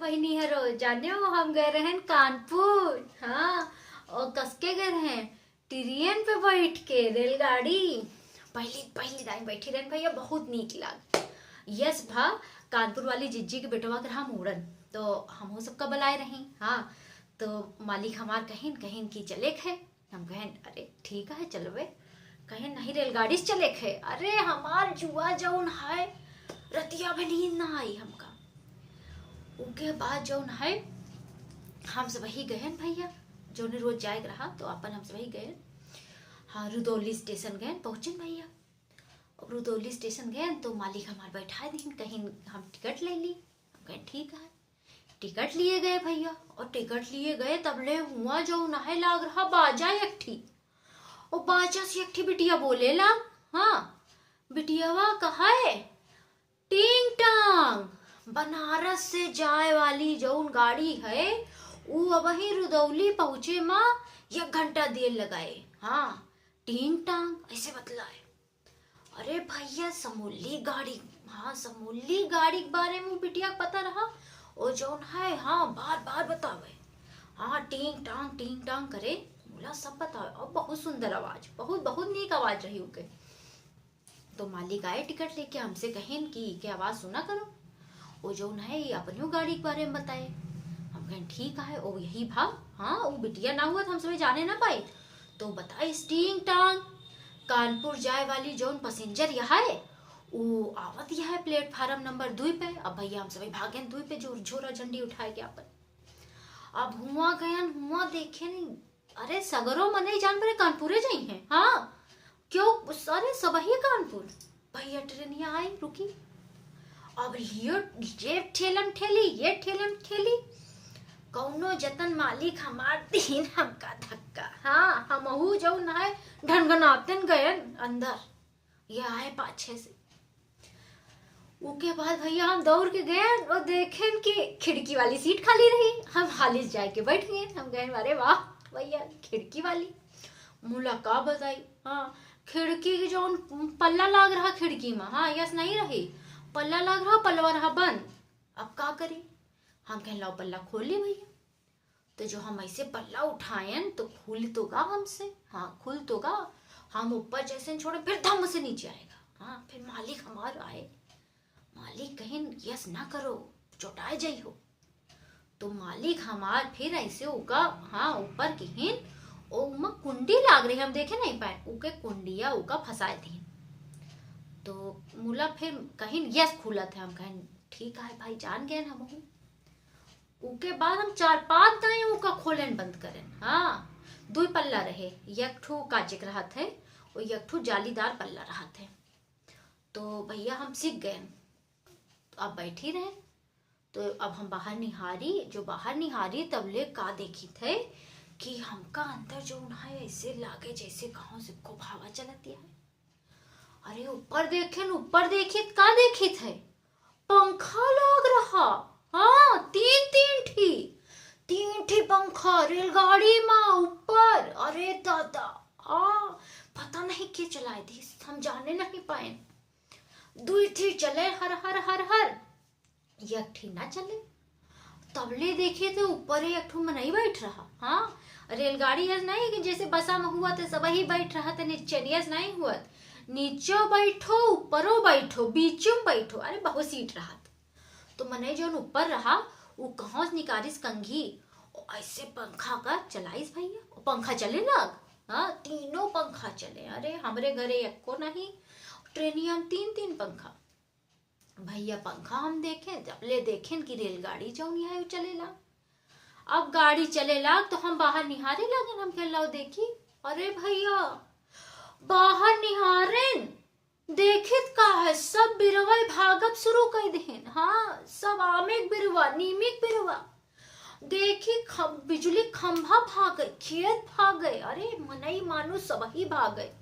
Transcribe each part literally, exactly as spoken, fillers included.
बहिनी हरो, जाने हो, हम गए रहन कानपुर। हाँ, और कसके गए रहन, ट्रेन पे बैठ के, रेलगाड़ी। पहली, पहली दाई बैठी रहन भैया, बहुत नीक लाग। यस भा, कानपुर वाली जिज्जी के बेटवा के रहा मूड़न, तो हमहू सबका बुलाए रही। हाँ, तो मालिक हमार कहिन, कहिन कि चले खे। हम कहेन, "अरे ठीक है, चलबे।" कहेन, "नहीं, रेलगाड़ी से चले खे।" अरे हमार जुआ जौन है, रतिया में नींद ना आई हमका। उके बाद जौन है, हम सबही गएन भैया, जौने रोज जाए के रहा, तो अपन हम सबही गएन। हाँ, रुदौली स्टेशन गएन, पहुँचेन भैया। अब रुदौली स्टेशन गएन, तो मालिक हमार बैठाए दीन, कहिन हम टिकट ले ली। हम कहेन, "ठीक है।" टिकट लिए गए भैया, और टिकट लिए गए, तब ले हुआ जौन है लाग रहा बाजा एक ठी। और बाजा से एक ठी बिटिया बोले लाग, हाँ, बिटियावा कहे, "टींग टांग, बनारस से जाए वाली जौन गाड़ी है, उ अबही रुदौली पहुँचे मा एक घंटा देर लगाए।" हाँ, टींग टांग ऐसे बतलाए। अरे भैया, समूली गाड़ी, हाँ, समूली गाड़ी के बारे में बिटिया के पता रहा। ओ जौन है, हाँ, बार बार बतावे, हाँ, टींग टांग, टींग टांग करे, मुला सब बतावे। और बहुत सुंदर आवाज, बहुत, बहुत नीक आवाज रही ओके। तो मालिक आए टिकट लेके, हमसे कहेन कि "के आवाज सुना करो।" ओ जौन है, ये अपनियो गाड़ी के बारे में बताए। हम कहेन, "ठीक है।" ओ यही भा, हाँ, वो बिटिया ना हुआ तो हम सबही जाने ना पाए। तो बताइस, "टींग टांग, कानपुर जाए वाली जौन पैसेंजर यहाँ है, उ आवत यहाँ है प्लेटफार्म नंबर दुई पे।" अब भैया हम सबही भागेन दुई पे, जोर झोरा झंडी उठाए के अपन। अब हुआ गएन, हुआ देखेन, अरे सगरो मनई जान परे कानपुरे जइहैं। हाँ, क्यों, अरे सबही कानपुर। भैया ट्रेनिया आई, रुकी। अब ये, ये ठेलन ठेली, ये ठेलन ठेली, कौनो जतन मालिक हमार दीन हमका धक्का। हाँ, हमहू जौन है ढनगनातेन गएन अंदर, ये आए पाछे से। उके बाद भैया हम दौड़ के गएन और देखेन कि खिड़की वाली सीट खाली रही। हम हाली से जाए के बैठ गएन। हम कहेन, "अरे वाह भैया, खिड़की वाली।" मुला का बताई, हाँ, खिड़की के जौन पल्ला लाग रहा खिड़की में, हाँ, यस नहीं रही, पल्ला लाग रहा, पल्लवा रहा बंद। अब का करी? हम कहेन, "लाओ पल्ला खोल ली भैया।" तो जो हम ऐसे पल्ला उठाएन तो खुल तो गा हमसे, हाँ, खुल तो गा। हम ऊपर जैसे छोड़े, फिर धम से नीचे आएगा। हाँ, फिर मालिक हमार आए, मालिक कहिन, "यस ना करो, चोटाए जाई हो।" तो मालिक हमार फिर ऐसे ओका, हाँ, ऊपर किहिन, ओ उमा कुंडी लाग रही, हम देखे नहीं पाए, ओके कुंडिया ओका फंसाए दीन। तो मुला फिर कहिन, "यस खुलत है।" हम कहेन, "ठीक है भाई, जान गएन हमहू।" उके बाद हम चार पाँच दाई उका खोलेन बंद करेन। हाँ, दुई पल्ला रहे, एक ठो काचे के रहत है, और एक ठो जालीदार पल्ला रहत है। तो भैया हम सीख गएन, अब बैठी रहे। तो अब हम बाहर निहारी, जो बाहर निहारी तब ले का देखित है कि हमका अंदर जौन है ऐसे लागे जैसे कहाँ से खूब हवा चलत है। अरे ऊपर देखेन, ऊपर देखित का देखित है, पंखा लाग रहा। हाँ, तीन, तीन ठी, तीन ठी पंखा रेलगाड़ी मा ऊपर। अरे दादा, आ, पता नहीं के चलाए दिस, हम जाने नहीं पाएन। दुई ठी चले हर हर हर हर, एक ठी ना चले। तबले देखे तो ऊपर एक ठो मनई बैठ रहा। हाँ, रेलगाड़ी ऐस नहीं कि जैसे बसा में हुआ तो सबही बैठ रहा तो नीचे, ऐस नहीं हुआ। नीचे बैठो, ऊपरो बैठो, बीचो में बैठो, अरे बहुत सीट रहत। तो मनई जौन ऊपर रहा, उ कहाँ से निकालिस कंघी, और ऐसे पंखा का चलाइस भैया, और पंखा चले लाग। हाँ, तीनों पंखा चले। अरे हमरे घरे एको नहीं, ट्रेनिया में तीन तीन पंखा। भैया पंखा हम देखेन, जब ले देखेन कि रेलगाड़ी जौन है उ चले लाग। अब गाड़ी चले लाग तो हम बाहर निहारे लागेन, हम कहेन, "लाओ देखी।" अरे भैया, बाहर निहारेन, देखित का है, सब बिरवा भागब शुरू कर देहेन। हाँ, सब आमे के बिरवा, नीमी के बिरवा। देखी खम-, बिजुली खंभा भागे, खेत भागे, अरे मनई मानुष सबही भागे।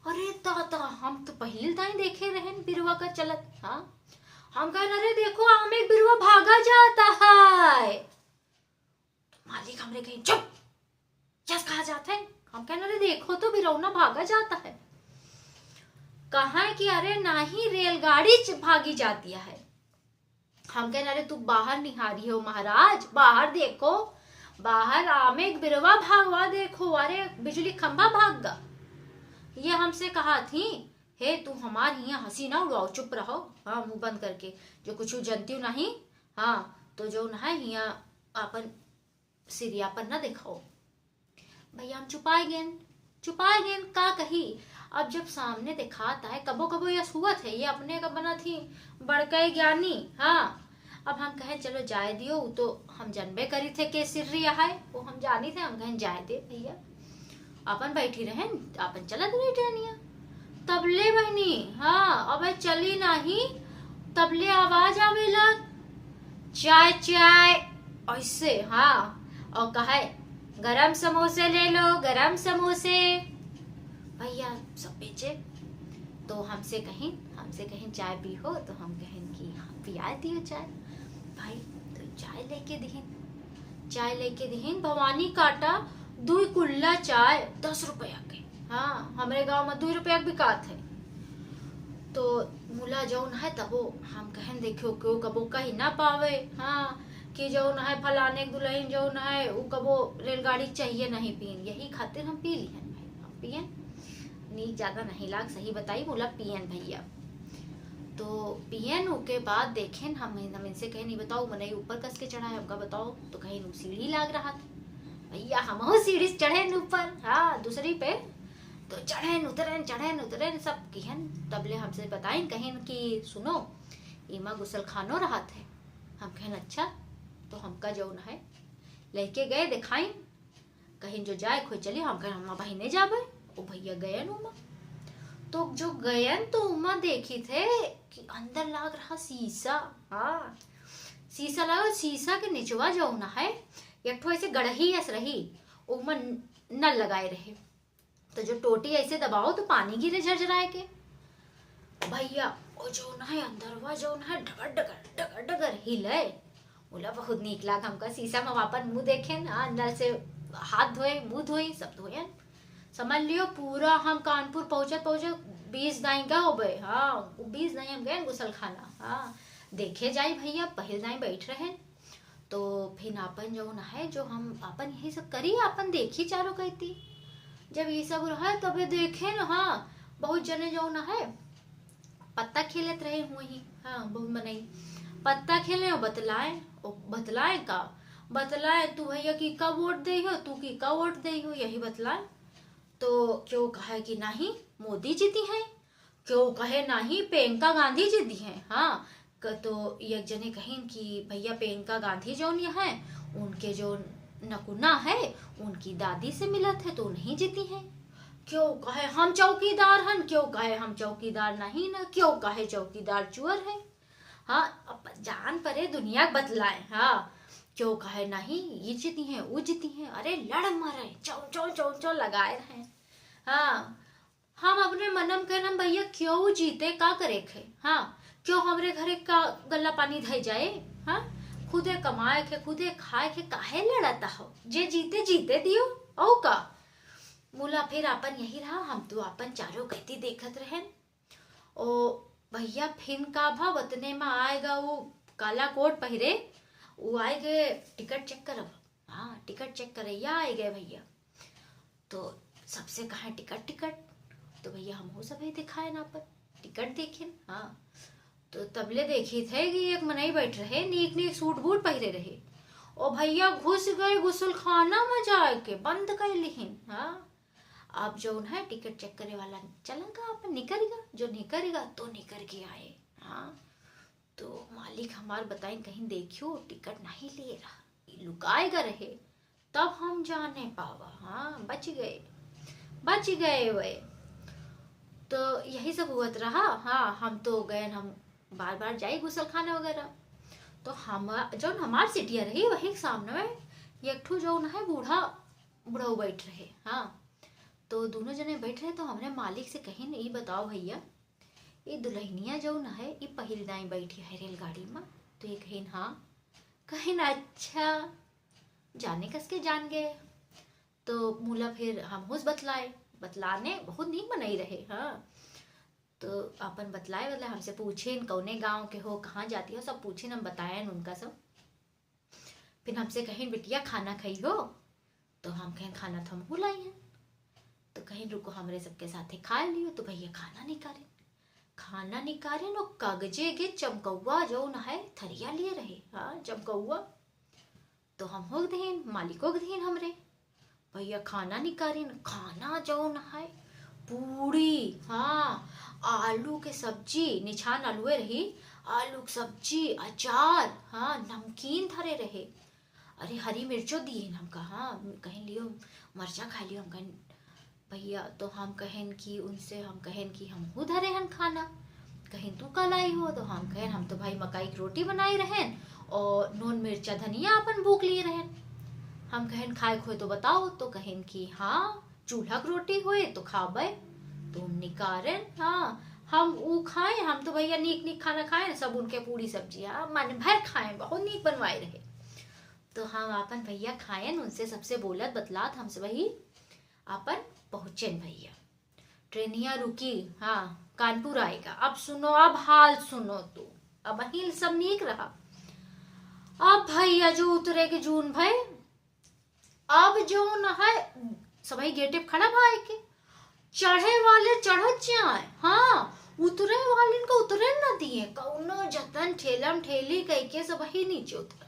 अरे दादा, हम तो पहिल दाई देखे रहेन बिरवा का चलत। हाँ, हम कहेन, "अरे देखो, आमे के बिरवा भागा जाता है।" मालिक हमरे कहिन, "चुप, यस कहा जात है?" हम कहेन, "अरे देखो तो, बिरौना भागा जाता है।" कहा है कि अरे नाही, रेलगाड़ी च-, भागी जाती है। हम कहेन, "अरे तू बाहर निहारी हो महाराज, बाहर देखो, बाहर आमे के बिरवा भागवा देखो, अरे बिजली खंभा भाग गा।" ये हमसे कहा थी, "हे तू हमार हियाँ हँसी ना उड़वाओ, चुप रहो, हाँ मुँह बंद करके, जो कुछ जनती नहीं, हाँ तो जौन है हियाँ आपन सिरियापन ना देखाओ।" भैया हम चुपाए गेन, चुपाए गेन, का कही। अब जब सामने देखात है, कबो कबो यस हुवत है, ये अपने का बनत ही बड़का ज्ञानी, हाँ। अब हम कहेन चलो जाए दियो, उ तो हम जनबे करी थे के सिर्री है, वो हम जानी थे, हम कहेन जाए दे भैया, अपन बैठी रहेन, अपन चलत रही ट्रेनिया। तबले बहिनी, हाँ, अबे चली नाही, तबले आवाज आवे लग, "चाय चाय", ऐसे, हाँ, और कहे, "गरम समोसे ले लो, गरम समोसे।" भैया सब बेचे, तो हमसे कहिन, हमसे कहिन, "चाय पी हो?" तो हम कहेन कि "हाँ, पिया दियो चाय।" भाई तो चाय लेके दिहिन, चाय लेके दिहिन, भवानी काटा, दुई कुल्ला चाय दस रुपया के। हाँ, हमरे गाँव में दुई रुपया के बिकात है। तो मुला जौन है, तबो हम कहेन, "देखियो, केहू कबो कही ना पावे, हाँ, कि जौन है फलाने के दुलहिन जौन है, उ कबो रेलगाड़ी चाहिए नहीं पीन, यही खातिर हम पी लिहन भाई, हम पियन, नीक ज्यादा नहीं लाग, सही बताई, मुला पियन भैया।" तो पियन, ओके बाद देखेन हम, हम इनसे कहेन, "ई बताओ, मनई ऊपर कस के चढ़ा है, हमका बताओ।" तो कहेन, "उ सीढ़ी लाग रहा था।" भैया, हमहू सीढ़ी से चढ़ेन ऊपर, हाँ, दूसरी पे। तो चढ़ेन उतरेन, चढ़ेन उतरेन, सब किहन। तबले हमसे बताइन, कहिन कि "सुनो, इमा गुसलखानो रहत है।" हम कहेन, "अच्छा।" तो हमका जौन है, लेके गए, देखाइन। कहिन, "जो जाए खोए चली।" हम कहेन, "हम अबहिने जाबे।" ओ भैया गयन उमा। तो जो गयन तो उमा देखी थे कि अंदर लाग रहा शीशा, हाँ, शीशा लागल। शीशा के निचवा जौन है, एक ठो ऐसे गड़ही अस रही, उमा नल लगाए रहे। तो जो टोटी ऐसे दबाओ तो पानी गिरे झरझराए के। भैया, ओ जौन है अंदरवा जौन है डगर डगर, डगर डगर हिले। मुला बहुत नीक लाग हमका, शीशा में हम आपन मुँह देखेन, हाँ, अंदर से हाथ धोए, मुँह धोई, सब धोएन। समझ लियो पूरा हम कानपुर पहुँचत पहुँचत बीस दाई का होबे, हाँ, उ बीस दाई हम गएन गुसलखाना, हाँ, देखे जाई भैया, पहिल दाई बैठ रहेन। तो फिर आपन जौन है, जो हम आपन यही सब करी, आपन देखी चारों कहती। जब ये सब रहा तबे देखेन, हाँ, बहुत जने जौन है पत्ता खेलत रहे हुए ही, हाँ, बहुत मनई पत्ता खेले और बतलाए, ओ बतलाए का, बतलाए, "तू भैया की का वोट दे हो, तू की का वोट दे हो", यही बतलाए। तो केहू कहे कि "नहीं, मोदी जीती हैं", केहू कहे "नहीं, प्रियंका गांधी जीती हैं", हाँ। क-, तो एक जने कहिन कि "भैया, प्रियंका गांधी जौन है, उनके जो नकुना है, उनकी दादी से मिलत है, तो नहीं जीती हैं।" केहू कहे "हम चौकीदार हन", केहू कहे "हम चौकीदार नहीं ना", केहू कहे "चौकीदार चुअर है।" हाँ, अब जान परे दुनिया के बतलाए, हाँ, केहू कहे "नहीं, ये जीती हैं, वो जीती हैं", अरे लड़ मरे, चौ चौ चौ चौ लगाए रहे। हाँ, हम अपने मनम के ना भैया, केहू जीते का करे खे, हाँ, केहू हमरे घरे का गल्ला पानी धई जाए, हाँ, खुदे कमाए खे, खुदे खाए खे, काहे लड़ता हो, जे जीते जीते दियो, औ का। मुला फिर आपन यही रहा, हम तो आपन चारों कहती देखत रहेन। ओ भैया, फिन का भा, वतने में आएगा वो काला कोट पहिरे, वो आए गए टिकट चेक करब, हाँ, टिकट चेक करैया आए गए भैया। तो सबसे कहा टिकट, टिकट, तो भैया हमहू सब है दिखाए ना पर टिकट देखेन, हाँ। तो तबले देखी थे कि एक मनई बैठ रहे, नीक नीक सूट बूट पहिरे रहे। ओ भैया घुस गए गुसलखाना में जाए के, बंद कर लिहिन, हाँ। अब जौन है टिकट चेक करे वाला चलन का अपन निकल गा, जो निकल गा तो निकल के आए, हाँ। तो मालिक हमार बताइन कहिन देखियो टिकट नहीं लिए रहा, ई लुकाए गा रहे, तब हम जाने पावा, हाँ, बच गए, बच गए वे। तो यही सब हुवत रहा, हाँ, हम तो गए, हम बार बार जाई गुसलखाना वगैरह। तो हम, जौन हमार सीटिया रही, वही के सामने में एक ठो जौन है बूढ़ा, बुढ़ऊ बैठ रहे, हाँ। तो दोनों जने बैठ रहे, तो हमरे मालिक से कहिन, "ई बताओ भैया, ई दुल्हनिया जौन है, ई पहिल दाई बैठी है रेलगाड़ी में?" तो ये कहिन, "हाँ।" कहिन, "अच्छा।" जाने कस के जान गए। तो मुला फिर हमहूस बतलाए, बतलाने बहुत नीक मनई रहे, हाँ। तो आपन बतलाए, मतलब हमसे पूछेन, "कौने गाँव के हो, कहाँ जाती हो?" सब पूछेन, हम बताएन उनका सब। फिर हमसे कहेन, "बिटिया, खाना खइहो?" तो हम कहेन, "खाना तो हमहू लाई हैं।" तो कहेन, "रुको, हमरे सबके साथे खाए लियो।" तो भइया खाना निकारेन, खाना निकारेन, वो कागजे के चमकौआ जौन है, थरिया लिए रहे, हाँ, चमकौआ। तो हम होक देहेन, मालिको के देहेन हमरे। भइया खाना निकारेन, खाना जौन है, पूड़ी, हाँ, आलू के सब्जी, निछान आलूए रही, आलू के सब्जी, अचार, हाँ, नमकीन धरे रहे। अरे, हरी मिर्चो दिहेन हमका, हाँ, कहेन, "लियो, मरचा खाए लियो।" हम कहेन, भइया, तो हम कहेन कि उनसे, हम कहेन कि, "हमहू धरे हन खाना।" कहेन, "तू का लाई हो?" तो हम कहेन, "हम तो भाई मकई की रोटी बनाई रहेन और नून मिर्चा धनिया आपन बूक लिए रहेन।" हम कहेन, "खाए के होए तो बताओ।" तो कहेन कि, "हाँ, चूल्हा की रोटी होए तो खाबे।" तो हम निकारेन, हाँ, हम ऊ खाए, हम तो भइया नीक नीक खाना खाए, सब उनके पूड़ी सब्जी, हाँ, मन भर खाए, बहुत नीक बनवाए रहे। तो हम आपन भइया खाएन, उनसे सबसे बोलत बतलात हम सबही आपन पहुँचेन भइया। ट्रेनिया रुकी, हाँ, कानपुर आएगा। अब सुनो, अब हाल सुनो तू, अब अहिल सब नीक रहा। अब भइया जो उतरे के जून भय, अब जौन है, सबही गेटे पे खड़ा भाई के, चढ़े वाले चढ़त जाए, हाँ, उतरे वाले को उतरे न दिए, कौनो जतन ठेलम ठेली कह के सबही नीचे उतरा।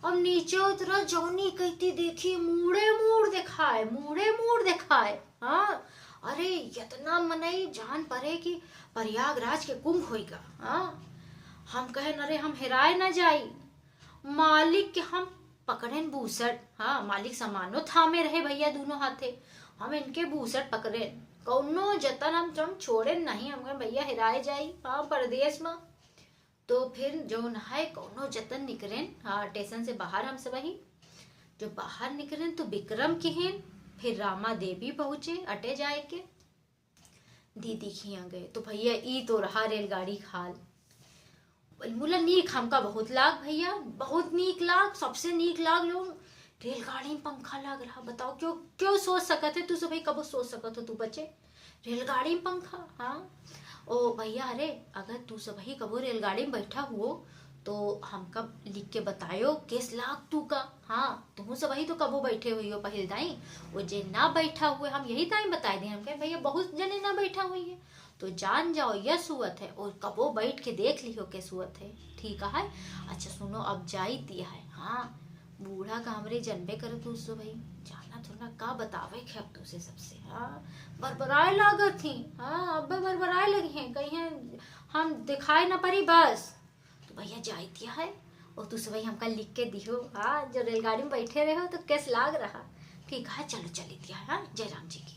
अब नीचे उतरा, जौनी कहती देखी, मूड़े मूड़ देखाए, मूड़े मूड़ देखाए, हाँ। अरे, इतना मनई जान परे कि प्रयागराज के कुंभ होइगा, हाँ। हम कहेन, "अरे, हम हेराए ना जाई।" मालिक के हम पकड़ेन बूसट, हाँ, मालिक सामानो थामे रहे भइया दूनो हाथे, हम इनके बूसट पकड़ेन, कौनो जतन हम, हम छोड़ेन नहीं, हम कहेन, "भइया हेराए जाई, हाँ, परदेस में।" तो फिर जौन है कौनो जतन निकरेन, हाँ, स्टेशन से बाहर हम सबही, जो बाहर निकरेन तो बिक्रम किहेन, फिर रामा देवी पहुँचे अटे जाए के। दीदी खियाँ गए। तो भइया, ई तो रहा रेलगाड़ी के हाल। बोला, "नीक हमका बहुत लाग भइया, बहुत नीक लाग, सबसे नीक लाग लोग। रेलगाड़ी में पंखा लाग रहा।" बताओ, क्यों, क्यों सोच सकत है तू सबही, कबो सोच सकत हो तू बच्चे? रेलगाड़ी में पंखा, हाँ। ओ भइया, अरे, अगर तू सबही कबो रेलगाड़ी में बैठा हुओ, तो हमका लिख के बतायो, केस लाग तू का? हाँ, तुहू सबही तो कबो बैठे हुई हो पहिल दाई। वो जे ना बैठा हुए, हम यही दाई बताए दे, हम कहे, "भइया, बहुत जने ना बैठा हुई है।" तो जान जाओ, यस हुअत है, और कबो बैठ के देख लिहो, केस हुअत है, ठीक है? अच्छा सुनो, अब जाइत है, हाँ, बूढ़ा का हमरे जनबे करत हो सबही, जाना थोड़ा का बतावे के अब तुसे सबसे, हाँ, बरबराए लागत ही, हाँ, अब्बे बरबराए लगी हैं, कहीं हम दिखाए ना परी बस। तो भइया जाइत है, और तू सबही हमका लिख के दिहो, हाँ, जो रेलगाड़ी में बैठे रहे हो तो केस लाग रहा, ठीक है? चलो चलित है, हाँ, जय राम जी की।